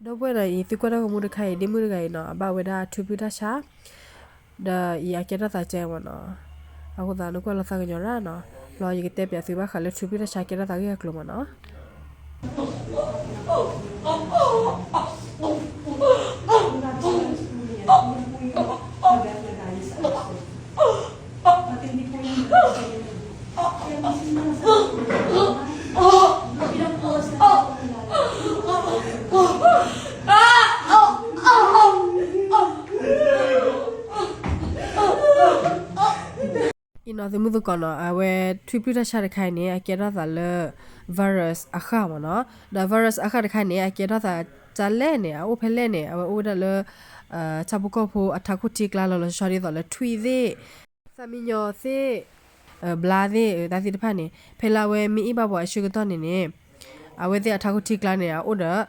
ဒီပုၢ်ဝဲၢ်နီၤ အံၤသုကွၢ်တၢ်ဂီၤမူတခါအံၤ ဒ့မုၣ်တဂၤအံၤနီၤ အဘၣ်ဝဲဒၣ်ထွံၣ်ပျုၢ်တၢ်ဆါ ဒီးအံၤအကဲထီၣ်သးကဲမ့ၢ်နီၤ. အဃိသတး နကွၢ်လီၤသးကညီၤရၣ်နီၤ. လီၤယကတဲပၠးသုဘၣ်ဃးလၢထွံၣ်ပျုၢ်တၢ်ဆါကဲထီၣ်သးဂ့ၢ်အကျိၤမ့ၢ်နီၤ. အံၤနီၤ သုးမုၢ်သကိးနီၤ အဝဲထွံၣ်ပျုၢ်တၢ်ဆါတခါအံၤန့ၣ် အကဲထီၣ်သးလၢ virus အဃၢ်မ့ၢ်နီၤ. ဒီး virus အဃၢ်တခါန့ၣ် အကဲထီၣ်သးကလဲၣ်န့ၣ် အအိၣ်ဖဲလဲၣ်န့ၣ် အဝဲအိၣ်ဝဲဒၣ်လၢ ဆၣ်ဖိကီၢ်ဖိအထးခိၣ်ထံကျါလီၤလီၤဆီဆီ ဒ်သိးလၢထွံၣ်သ့ၣ် သၣ်မံယီၤသ့ၣ် ဘျါသ့ၣ် တၢ်သ့ၣ်တဖၣ်န့ၣ် ဖဲလၢအဝဲမ့ၢ်အ့ၣ်ဘၣ်ပှၤအဆၢကတီၢ်န့ၣ်န့ၣ် အဝဲသ့ၣ်အထးခိၣ်ထံကျါန့ၣ် အအိၣ်ဒီး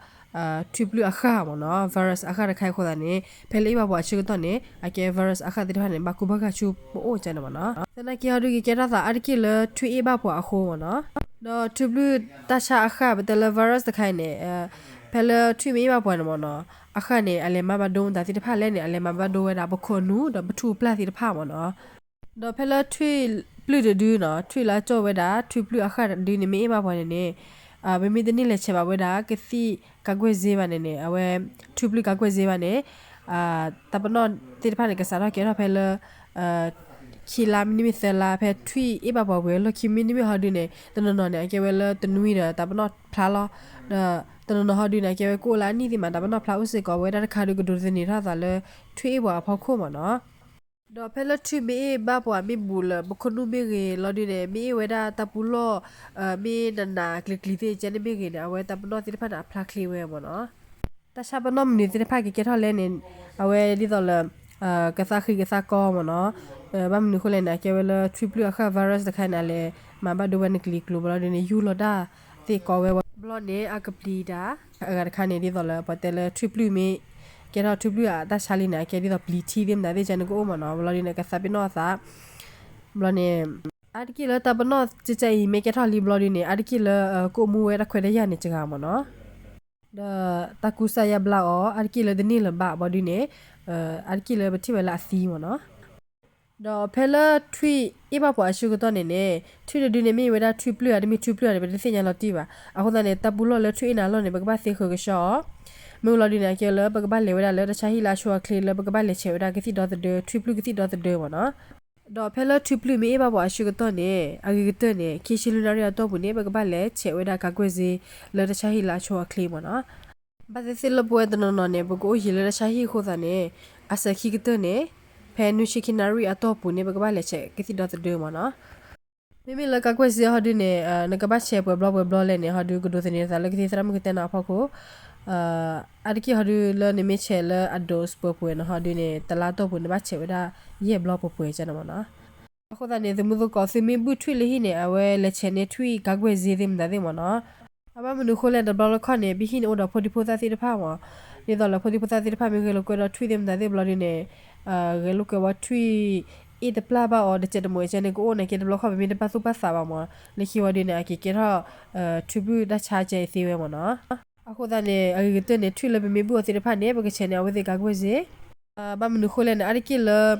ထွံၣ်ပျုၢ်အဃၢ်မ့ၢ်နီၤ virus အဃၢ်တခါအံၤအဃိသတးန့ၣ် ဖဲလၢအ့ၣ်ဘၣ်ပှၤအဆၢကတီၢ်န့ၣ် အကဲ virus အဃၢ်သ့ၣ်တဖၣ်န့ၣ် ဘၣ်ကူဘၣ်ဂာ်ဆူပအိၣ်ကဲန့ၣ်မ့ၢ်နီၤ. သနာ်က့ဟီဒုး ကကဲထီၣ်သးအါတက့ၢ်လၢထွံၣ်အ့ၣ်ဘၣ်ပှၤအဃိမ့ၢ်နီၤ. ဒီးထွံၣ်ပျုၢ်တၢ်ဆါအဃၢ် ပတဲလၢ virus တခါအံၤန့ၣ် ဖဲလၢထွံၣ်မ့ၢ်အ့ၣ်ဘၣ်ပှၤန့ၣ်မ့ၢ်နီၤ အဃၢ်န့ၣ် အလဲၤမၤဘၣ်ဒိမတၤသ့ၣ်တဖၣ်လဲၣ်န့ၣ် အလဲၤမၤဘၣ်ဒိဝဲဒၣ် ပခိၣ်နူာ်ဒီးပထူၣ်ပျၢ်သ့ၣ်တဖၣ်မ့ၢ်နီၤ. ဒီးဖဲလၢထွံၣ်ပျုၢ်တဒုနီၤ ထွံၣ်လၢအကၠီၣ်ဝဲဒၣ် ထွံၣ်ပျုၢ်အဃၢ်တဒုန့ၣ် မ့ၢ်အ့ၣ်ဘၣ်ပှၤန့ၣ်န့ၣ် ပမ့ၢ်တန့ၢ်လဲၤဆဲးဘၣ်ဝဲဒၣ် ကသံၣ်ကးကွဲၢ်စ့ဘၣ်န့ၣ်န့ၣ် အဝဲ ထွံၣ်ပျုၢ်ကးကွဲၢ်စ့ဘၣ်န့ၣ် တၢ်ပနီၣ်သ့ၣ်တဖၣ်န့ၣ် ကစးထီၣ်ကဲထီၣ်ဖဲလၢ ခံလါ မ့တမ့ၢ်သၢလါ ဖဲထွံၣ်အ့ၣ်ဘၣ်ပှၤဝံၤအလီၢ်ခံ မ့တမ့ၢ်ဟီဒုးန့ၣ် တနီၤနီၤန့ၣ် အကဲဝဲလၢတနွံဒီး တၢ်ပနီၣ်ဖျါလီၤ. ဒီးတနီၤနီၤဟီဒုးန့ၣ် အကဲဝဲကအိၣ်လၢအနံၣ်သ့ၣ်မး တၢ်ပနီၣ်ဖျါအိၣ်စ့ၢ်ကီးဝဲဒၣ်တခါဒုး ကဒိးသန့ၤထီၣ်သးလၢ ထွံၣ်အ့ၣ်ပှၤအဖီခိၣ်မ့ၢ်နီၤ. ဒီးဖဲလၢထွံၣ်မ့ၢ်အ့ၣ်ဘၣ်ပှၤမ့ၢ်ဘူးလၢ ပခိၣ်နူာ်မ့ၢ်ဂ့ၤ လီၤဒုးန့ၣ် မ့ၢ်အ့ၣ်ဝဲဒၣ်တၢ်ပူၤလီၢ် မ့ၢ်နးနးကျံၤကျံၤသ့ၣ်ကဲန့ၣ်မ့ၢ်ဂ့ၤန့ၣ် အဝဲတၢ်ပနီၣ်သ့ၣ်တဖၣ်န့ၣ် အဖျါချ့ဝဲမ့ၢ်နီၤ. တၢ်ဆါပနီၣ်မနုၤသ့ၣ်တဖၣ်ကကဲထီၣ်လဲၣ်န့ၣ် အဝဲဒ်သိးလၢ ကသးဃံးကသးကီမ့ၢ်နီၤ. ဘၣ်မနုၤအဃိလဲၣ်န့ၣ် အကဲဝဲလၢထွံၣ်ပျုၢ်အဃၢ် virus တခါန့ၣ် အလဲၤမၤဘၣ်ဒိဝဲနကလံၤကျိၤ ဘျီဒုးန့ၣ် ယူၢ်လီၤတၢ်သ့ၣ်ကီဝဲ ဘျီန့ၣ် အကပျံၤတၢ် အဂၤတခါန့ၣ် ဒ်သိးလၢပှၤတဲလၢထွံၣ်ပျုၢ်မ့ၢ် ကဲထီၣ်ထွံၣ်ပျုၢ်အတၢ်ဆါလံန့ၣ် အကဲဒ်သိးပျံၤထံသ့ၣ်မတၤသ့ၣ်ကဲန့ၣ်ကအိၣ်မ့ၢ်နီၤ. ဘျီဒုးန့ၣ် ကသးပ့ၤနီၣ်အသး ဘျီန့ၣ် အါတက့ၢ်လၢတၢ်ပနီၣ်ကကဲအံၤမ့ၢ်ကဲထီၣ်လံဘျီဒုးန့ၣ် အါတက့ၢ်လၢ ကအိၣ်မူဝဲတၢ်ခွဲးတၢ်ယာ်န့ၣ်စှၤမ့ၢ်နီၤ. ဒီးတၢ်ကူစါယါဘျါအီၤ အါတက့ၢ်လၢတန့ၢ်လၢၤဘၣ်ဘျီဒုးန့ၣ် အါတက့ၢ်လၢပထံၣ်ဝဲလၢအသံမ့ၢ်နီၤ. ဒီးဖဲလၢထွံၣ်အ့ၣ်ဘၣ်ပှၤအဆၢကတီၢ်န့ၣ်န့ၣ် ထွံၣ်တဒုန့ၣ်မ့ၢ်ဝဲဒၣ်ထွံၣ်ပျုၢ်ဧါ တမ့ၢ်ထွံၣ်ပျုၢ်ဧါန့ၣ် ပတသ့ၣ်ညါလီၤတံၢ်ဘၣ်. အဃိသတးန့ၣ် တၢ်ပူၤလီၢ်လၢထွံၣ်အ့ၣ်နၤလီၢ်န့ၣ် ပကဘၣ်သ့ဃုာ်ကဆှီအီၤ မ့ၢ်လီၤဒုးန့ၣ် အကဲလၢပကဘၣ်လဲၤဝဲဒၣ်လၢတၢ်ဆါဟံၣ်လၢအဆိအချ့လၢပကဘၣ်လဲၤဆဲးဝဲဒၣ်ကသံၣ်ဒီသဒၢ ထွံၣ်ပျုၢ်ကသံၣ်ဒီသဒၢမ့ၢ်နီၤ. ဒီးဖဲလၢထွံၣ်ပျုၢ်မ့ၢ်အ့ၣ်ဘၣ်ပှၤအဆၢကတီၢ်န့ၣ် အဂ့ၤကတၢၢ်န့ၣ် ခံဆံလွံၢ်နၣ်ရံၣ်အတီၢ်ပူၤန့ၣ် ပကဘၣ်လဲၤဆဲးဝဲဒၣ်ကးကွဲၢ်စ့ လၢတၢ်ဆါဟံၣ်လၢအဆိအချ့မ့ၢ်နီၤ. ဘၣ်သ့ၣ်သ့ၣ်လၢပဝဲတနီၤနီၤန့ၣ် ပကအိၣ်ယံာ်လၢတၢ်ဆါဟံၣ်အဃိသတးန့ၣ် အစဲၤခံကတၢၢ်န့ၣ် ဖဲနွံဆံခံနၣ်ရံၣ်အတီၢ်ပူၤန့ၣ် ပကဘၣ်လဲၤဆဲးကသံၣ်ဒီသဒၢမ့ၢ်နီၤ. မ့မ့ၢ်လၢကးကွဲၢ်စ့ဟီဒုန့ၣ် နကဘၣ်ဆဲးပှဲၤဘျီပှဲၤဘျီလဲၣ်န့ၣ် ဟီဒုကဒိးသန့ၤသးလၢကသံၣ်သရၣ်မုၣ်ကတဲနၤအဖီခိၣ် အါတက့ၢ်ဟီဒုလၢနမ့ၢ်ဆဲးလၢအဒိးပှဲၤပှဲၤန့ၣ် ဟီဒုန့ၣ် တလါတီၢ်ပူၤန့ၣ် ဘၣ်ဆဲးဝဲဒၣ်ယဲၢ်ဘျီပှဲၤပှဲၤကန့ၣ်မ့ၢ်နီၤ. အဃိသတးန့ၣ် သုးမုၢ်သကိး သုမ့ၢ်ဘုၣ်ထွံၣ်လၢဟံၣ်န့ၣ် အဝဲလဲၤဆဲးန့ၢ်ထွံၣ်ကးကွဲၢ်စ့သ့ၣ်မတၤသ့ၣ်မ့ၢ်နီၤ. အဘၣ်မနုၤအဃိလဲၣ် တဘျီလၢခီၣ်န့ၣ် ပဟံၣ်န့ၣ်အိၣ်ဒီးဖိဒံဖိသၣ်သ့ၣ်တဖၣ်မ့ၢ် ဒ်သိးလၢဖိဒံဖိသၣ်သ့ၣ်တဖၣ်မ့ၢ်ဂဲၤလိာ်ကွဲဒီးထွံၣ်သ့ၣ်မတၤသ့ၣ်ဘျီဒုန့ၣ် ဂဲၤလိာ်ကွဲဝဲထွံၣ်အ့ၣ်တပျၢ်ဘၣ်အီၤ တစဲးတမိၣ်ကန့ၣ်ကအိၣ်န့ၣ် ကဲတဘျီခီၣ် ပမ့ၢ်တပာ်သူၣ်ပာ်သးဘၣ်မ့ၢ် လၢခံဝံၤဒုန့ၣ် အက့ၤကဲထီၣ် ထွံၣ်ပျုၢ်တၢ်ဆါကဲအံၤသ့ဝဲမ့ၢ်နီၤ. အဃိသတးန့ၣ် အဂ့ၤကတၢၢ်န့ၣ် ထွံၣ်လၢပမ့ၢ်ဘုၣ်အီၤသ့ၣ်တဖၣ်န့ၣ် ပကဆဲးန့ၢ်အဝဲသ့ၣ်ကးကွဲၢ်စ့ ဘၣ်မနုၤအဃိလဲၣ်န့ၣ် အါတက့ၢ်လၢ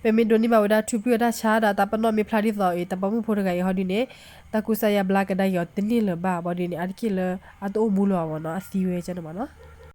ပမ့ၢ်ဒိးန့ၢ်ဘၣ်ဝဲဒၣ်ထွံၣ်ပျုၢ်အတၢ်ဆါဒီးတၢ်ပနီၣ်မ့ၢ်ဖျါဒ်သိးအံၤ တၢ်ပိာ်မုၣ်ဖိတဂၤအံၤဟီဒုန့ၣ် တၢ်ကူစါယါဘျါကဒါက့ၤအီၤတန့ၢ်လၢၤဘၣ်ဘျီဒုန့ၣ် အါတက့ၢ်လၢအတအိၣ်မူလၢၤဘၣ်မ့ၢ်နီၤ အသံဝဲကန့ၣ်မ့ၢ်နီၤ.